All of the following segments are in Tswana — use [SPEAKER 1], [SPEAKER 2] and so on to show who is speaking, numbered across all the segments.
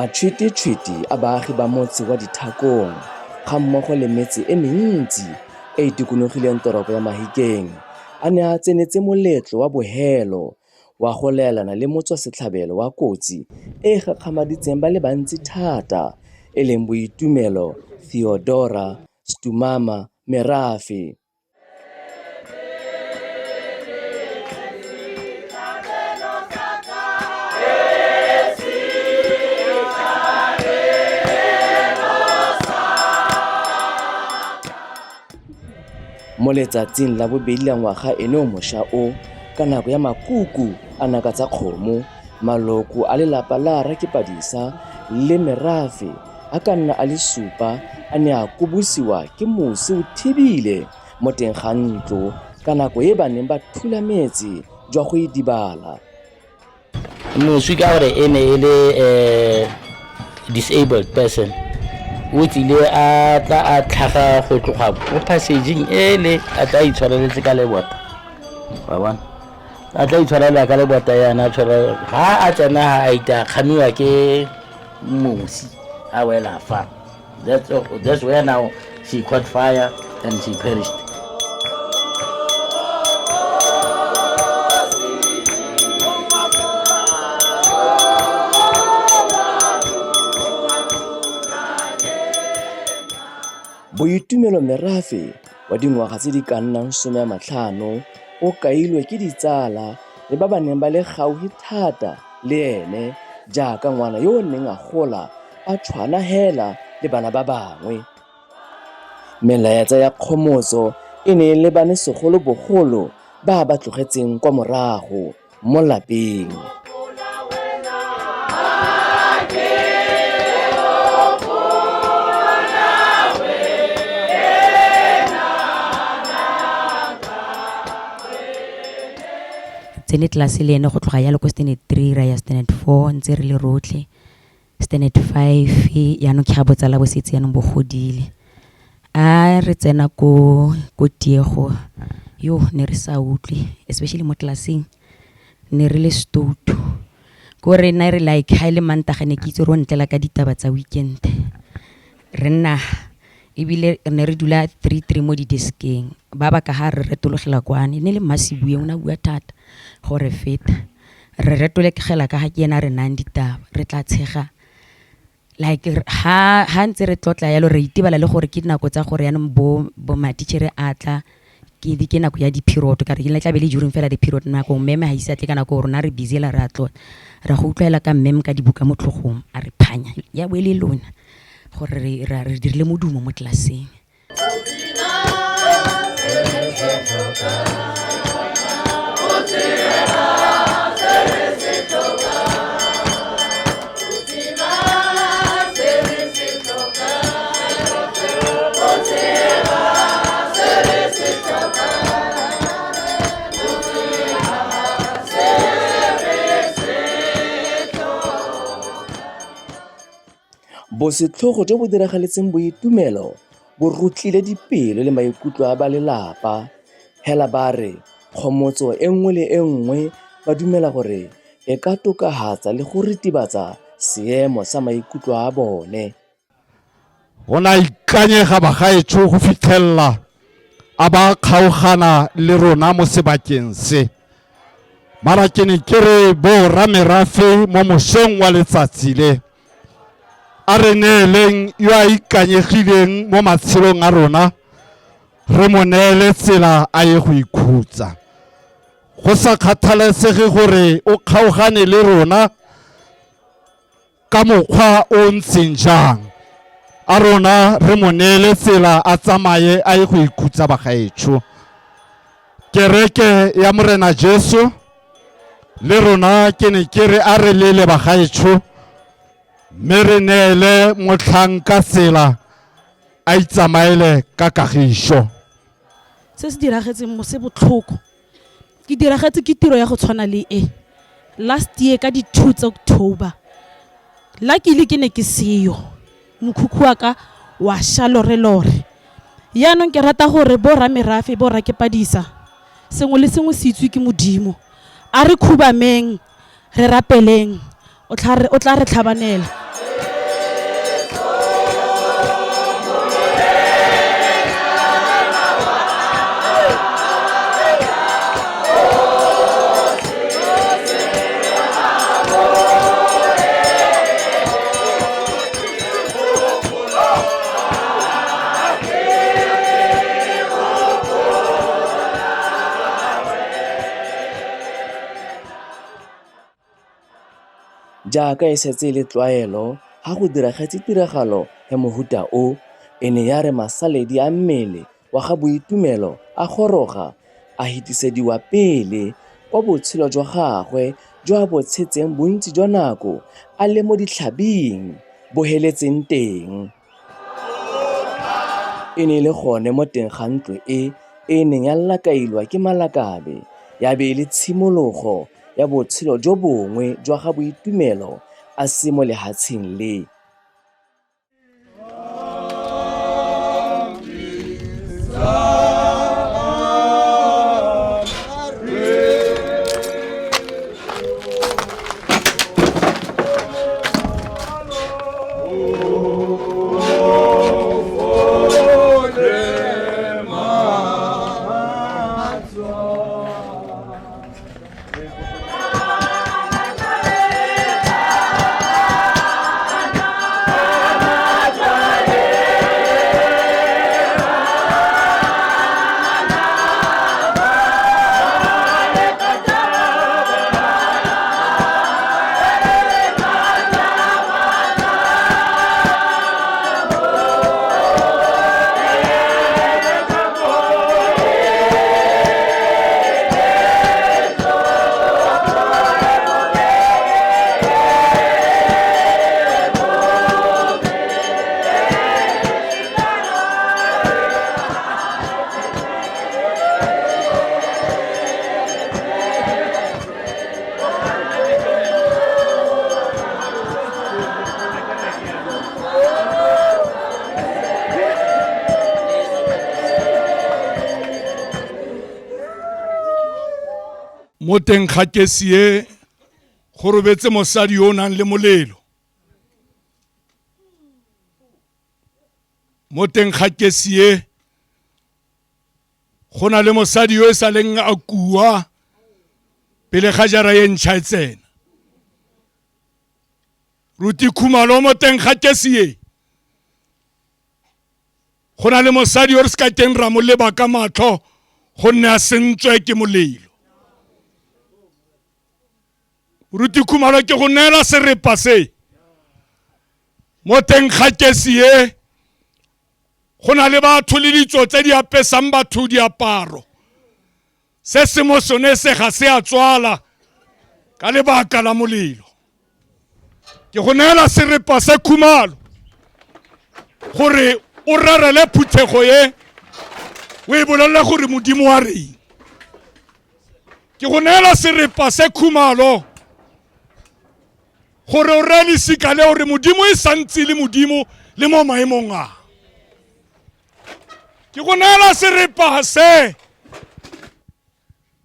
[SPEAKER 1] Matšhwititšhwiti a baagi ba motse wa Dithakong gammogo le metse e mentsi e e dikologileng toropo ya Mahikeng a ne a tsenetse moletlo wa bohelo wa go laelana le motswasetlhabelo wa kotsi e e gakgamaditseng ba le bantsi thata e leng Boitumelo Theodora Stumama Merafe. Mo letsatsing la bobedi la ngwaga eno o mošwa o, ka nako ya makuku a naka tsa kgomo, maloko a lelapa la Rakepadisa le merafe a ka nna a le supa a ne a kobosiwa ke mosi o thibile mo teng ga ntlo ka nako e ba neng ba thulametse jwa go idibala.
[SPEAKER 2] Moswi ka gore e ne e le disabled person o tsile a tla a tlhaga go tloga ko passageng ele a tla itshwareletse ka lebota wa bona a tla itshwarelela ka lebota yana tshwara ga a tsena ga a ita kgamiwa ke mosi a wela fa. That's where now she caught fire and she perished.
[SPEAKER 1] Boitumelo Merafe wa dingwaga tse di ka nnang 50 o kailwe ke ditsala le ba ba neng ba le gaufi thata le ene jaaka ngwana yo o neng a gola a tshwana hela le bana ba bangwe. Melaetsa ya kgomotso e ne e lebane segolobogolo ba ba tlogetseng kwa morago mo lapeng.
[SPEAKER 3] Tsene tlelase le ene go tloga yalo ko standard 3 ra ya standard 4 ntse re le rotlhe. Standard 5 yaanong ke ga botsala bo setse yaanong bo godile. A re tsena ko ko tiego yo ne re sa utlwe especially mo tlelaseng ne re le stoutu. Ko re nna re like ha e le Mantaga ne ke itse gore o ntlela ka ditaba tsa weekend. Re nna ebile ne re dula three three mo di-desk-eng ba ba ka ha re retologela kwane e ne le Mmasibueng o ne a bua thata go re feta. Re retologela ka ga ke ena a re nayang ditaba re tla tshega like ha ha ntse re tlotla yalo re itebala le gore ke dinako tsa gore yanong bo bo matitjhere a tla ke ke nako ya di-period ka re ke tla be le during fela di-period nako meme ga ise a tle ka nako rona re busy la re a tlotla ra go utlwela ka meme ka dibuka mo tlhogong a re phanya ya bo e le lona gore re re dirile modumo mo tlelaseng.
[SPEAKER 1] Bosetlhogo jo bo diragaletseng Boitumelo bo rutlile dipelo le maikutlo a ba lelapa. Hela ba re kgomotso e nngwe le e nngwe ba dumela gore e ka tokafatsa le go ritibatsa seemo sa maikutlo a bone.
[SPEAKER 4] O ne a ikanyega bagaetsho go fitlhelela a ba kgaogana le rona mo sebakeng se. Mara ke ne ke re bo ramerafe mo mosong wa letsatsi le a re neeleng yo a ikanyegileng mo matshelong a rona re mo neele tsela a ye go ikhutsa go sa kgathalesege gore o kgaogane le rona ka mokgwa o ntseng jang a rona re mo neele tsela a tsamaye a ye go ikhutsa bagaetsho kereke ya morena jesu le rona ke ne ke re a re lele bagaetsho mme re neele motlhanka tsela a itsamaele ka kagišo
[SPEAKER 5] Se se diragetseng mo se botlhoko. Ke diragetse ke tiro ya go tshwana le e last year ka di-2 tsa October. Luckily ke ne ke seyo, mokhukhu wa ka wa sha lore-lore. Yaanong ke rata gore bo ramerafe bo rakepadisa sengwe le sengwe se itswe ke Modimo. A re khubameng re rapeleng o tla re tlhabanela.
[SPEAKER 1] Jaaka e setse e le tlwaelo ha go diragetse tiragalo ya mohuta o, e ne ya re masaledi a mmele wa ga Boitumelo a goroga, a hetisediwa pele kwa botshelo jwa gagwe jo a bo tshetseng bontsi jwa nako a le mo ditlhabing bo heletseng teng. E ne e le gone mo teng ga ntlo e e neng ya lakailwa ke malakabe, ya be e le tshimologo ya botshelo jo bongwe jwa ga Boitumelo a se mo lehatsheng le.
[SPEAKER 6] Mo teng ga kesi e go robetse mosadi yo o nang le molelo. Mo teng ga kesi e go na le mosadi yo e sa leng a kua pele ga jara e ntšha e tsena. Ruti Khumalo mo teng ga kesi e go na le mosadi yo re se ka teng ra mo leba ka matlho gonne a sentswe ke molelo. Ruti Khumalo ke go neela serepa se mo teng ga kesi e go na le batho le ditso tse di apesang batho diaparo. Se se mo sone se ga se a tswala ka lebaka la molelo. Ke go neela serepa se Khumalo gore o rerele phuthego e o e bolelele gore Modimo wa reng. Ke go neela serepa se Khumalo gore o reye lesika le gore Modimo e santse le Modimo le mo maemong a. Ke go neela serepa se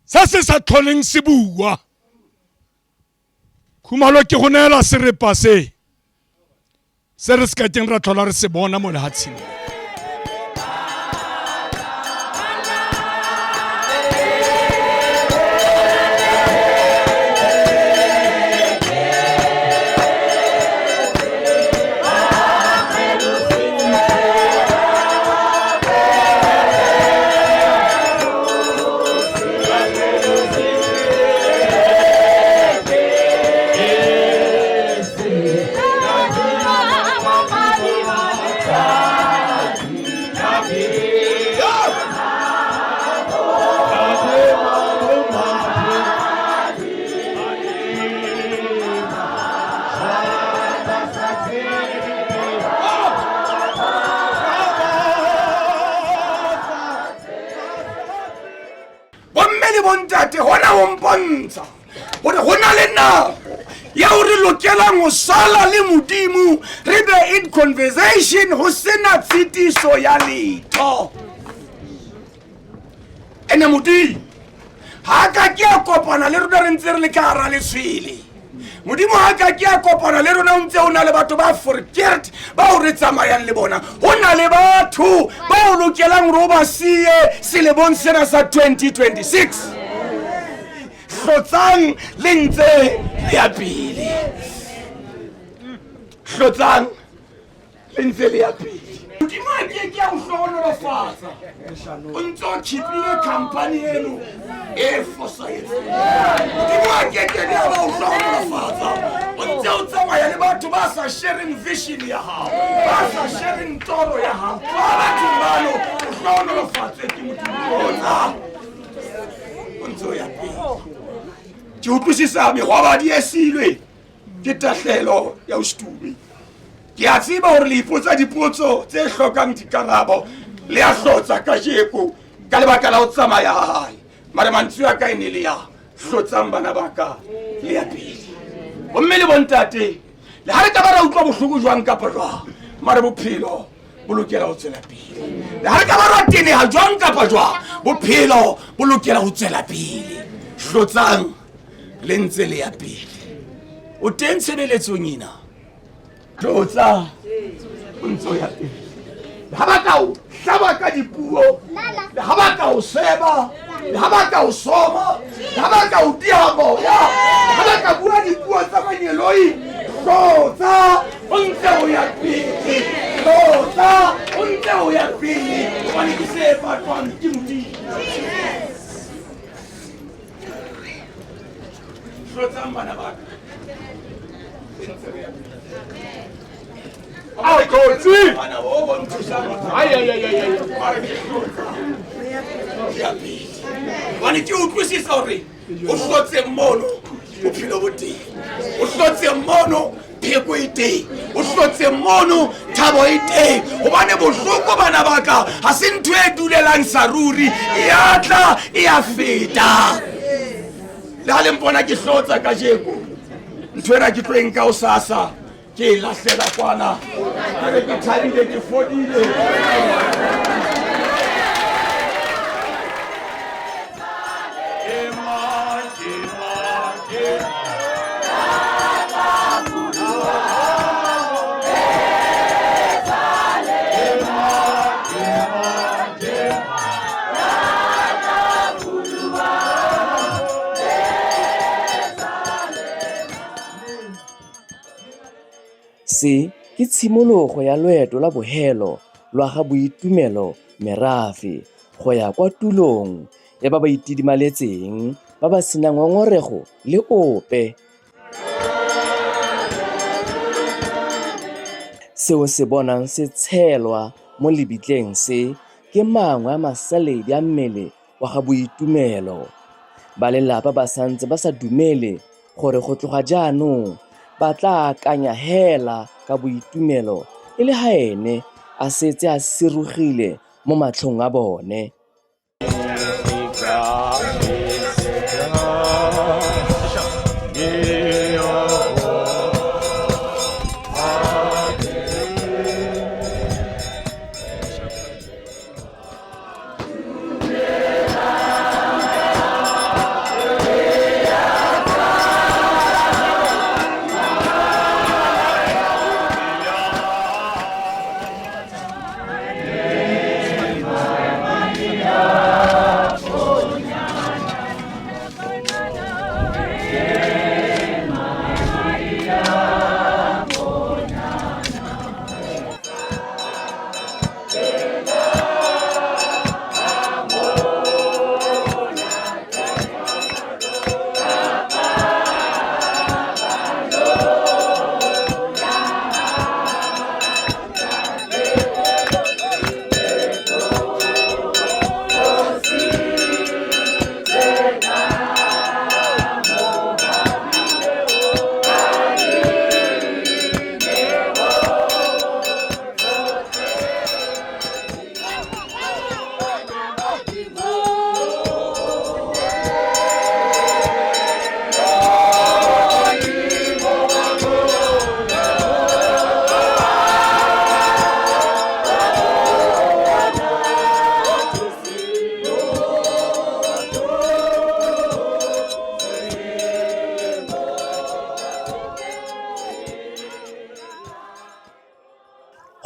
[SPEAKER 6] se se sa tlholeng se bua. Khumalo ke go neela serepa se se re se ka keng ra tlhola re se bona mo lehatsheng.
[SPEAKER 7] Bomme le bontate gona go mpontsha gore go na le nako yeo re lokelang go sala le Modimo re be in conversation go sena tshitiso ya letho. Ene Modimo ga ka ke a kopana le rona re ntse re le ka gara letshwele. Modimo ga ka ke a kopana le rona o ntse o na le batho ba forkert bao re tsamayang le bona. Go na le batho ba o lokelang gore o ba sie selemong sena sa 2026. Hlotsang le ntse le ya pele. Hlotsang le ntse le ya pele. Modimo a ke ke a o hlohonolofatsa o ntse o khipile company eno e fosahetseng. Modimo a ke ke a ba o hlohonolofatsa o ntse o tsamaya le batho ba sa shareng vision ya gago, ba sa shareng toro ya gago. Ba bathong bano o hlohonolofatswe ke Modimo. Tlotsa o ntse o ya pele. Ke utlwisisa mehwabadi e silwe ke tahlelo ya Ostume. Ke a tseba hore le ipotsa dipotso tse hlokang dikarabo, le a hlotsa kajeko ka lebaka la ho tsamaya ha hae. Mare mantswe a ka e ne le ya hlotsang bana ba ka le ya pele. Gomme le bontate, le ha re ka ba ra utlwa bohloko jwang kapa jwang, mare bophelo bo lokela ho tswela pele. Le ha re ka ba ra teneha jwang kapa jwang, bophelo bo lokela ho tswela pele. Hlotsang le ntse le ya pele. O teng tshebeletsong ena. Tlotsa o ntse o ya pele. Le ha ba ka o hlaba ka dipuo, le ha ba ka o seba, le ha ba ka o soma, le ha ba ka o diha moya, le ha ba ka bua dipuo tsa mangeloi, tlotsa o ntse o ya pele. Tlotsa o ntse o ya pele, hobane ke se batlwang ke Modimo. Hlotsang bana ba ka.
[SPEAKER 6] A tlotse.
[SPEAKER 7] Bana bo bo nthusang.
[SPEAKER 6] Ai ai ai ai.
[SPEAKER 7] Mare ke hlotsa. Ke ya pele. Hobane ke utlwisisa hore o hlotse mono bophelo bo teng, o hlotse mono pheko e teng, o hlotse mono thabo e teng. Hobane bohloko bana ba ka ha se ntho e dulelang sa ruri, e a tla e a feta. Le ha le mpona ke hlotsa kajeko, ntho ena ke tlo e nka hosasa ke e lahlela kwana, ke re ke thabile, ke fodile.
[SPEAKER 1] Se ke tshimologo ya loeto lwa bofelo lwa ga Boitumelo Merafhe go ya kwa tulong ya ba ba itidimaletseng ba ba senang ngongorego le ope. Se o se bonang se tshelwa mo lebitleng se ke mangwe a masaledi a mmele wa ga Boitumelo. Ba lelapa ba santse ba sa dumele gore go tloga jaanong ba tla akanya hela ka Boitumelo e le ha ene a setse a sirogile mo matlhong a bone.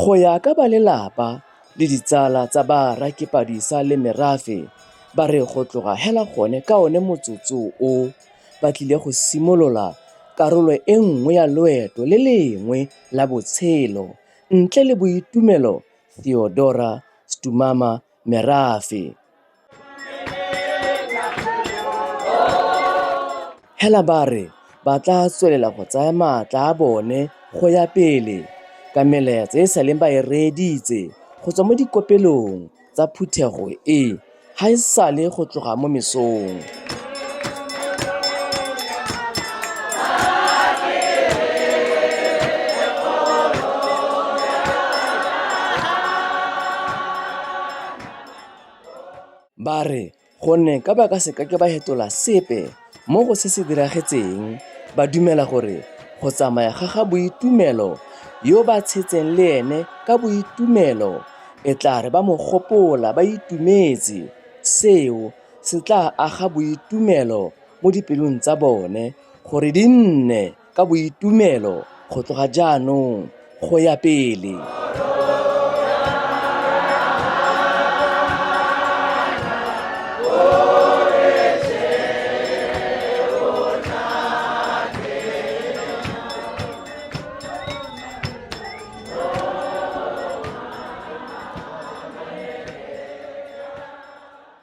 [SPEAKER 1] Go ya ka ba lelapa le ditsala tsa ba Rakepadisa le Merafhe, ba re go tloga hela gone ka one motsotso o, ba tlile go simolola karolo e nngwe ya loeto le lengwe la botshelo ntle le Boitumelo Theodora Stumama Merafhe. Hela ba re ba tla tswelela go tsaya maatla a bone go ya pele ka melaetsa e sa leng ba e reeditse go tswa mo dikopelong tsa phuthego e ga e sale go tloga mo mesong. Ba re gonne ka ba ka se kake ba hetola sepe mo go se se diragetseng, ba dumela gore go tsamaya ga ga Boitumelo yo ba tshetseng le ene ka boitumelo e tla re ba mo gopola ba itumetse, seo se tla aga boitumelo mo dipelong tsa bone gore di nne ka boitumelo go tloga jaanong go ya pele.